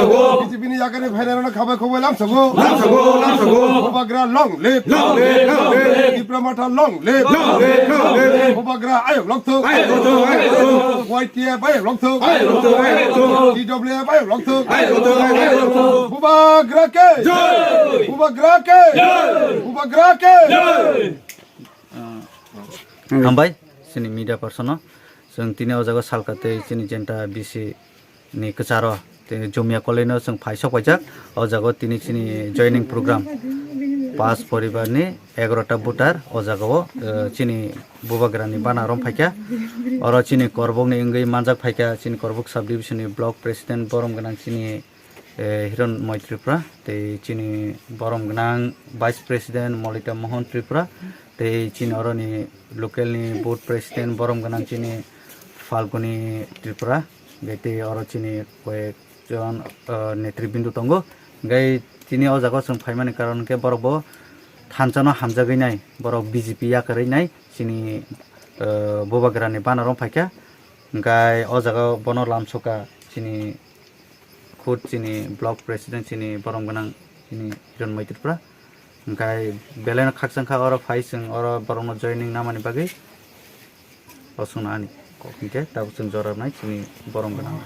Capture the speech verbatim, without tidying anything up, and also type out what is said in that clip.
B J P ni yakari phainai rokno khabai khoboi lamsogo. Lamsogo, lamsogo. Bubagra long live. Long live, long live. Tipra Motha long live. Long live, long live. Bubagra ayok lokthok. Ayok lokthok, ayok lokthok. Y T F ayok lokthok. Ayok lokthok, ayok lokthok. T W F ayok lokthok. Ayok lokthok, ayok lokthok. Bubagra ke. Jai. Bubagra ke. Jai. Bubagra ke. Jai. Hambai, chini media person no. Chwng tini o jaga salka tei chini jenta B C ni kwcharo tei Jumia College no chwng phai sok paijak. O jaga o tini chini joining program. Pas poribar ni egarota voter o jaga o, eh, chini Bubagra ni bana rom phaikha. Oro chini Korbok ni wngwi manjak phaikha, chini Korbok sub division ni block president borom gwnang chini eh, Hiron Moi Tripura, tei chini borom gwnang Vice President Molita Mohan Tripura, tei chini oroni local ni Board President borom gwnang chini Falguni Tripura, tei oro chini koyek jon, eh, netribindu tongo. Hingke chini o jaga o chwng phaimani karon hingke borok bo thansa no hamjagwi nai, borok B J P yakarwi nai, chini, eh, Bubagra ni bana rom phaikha, hingke o jaga o bono lamsoka chini khud chini block president chini borom gwnang chini Hiron Moi Tripura. Hingke belai no khakchang kha oro phai chwng oro borok no joining namani bagwi. O chwngno ani kok hingke tabuk chwng jora rwnai chini borom gwnang.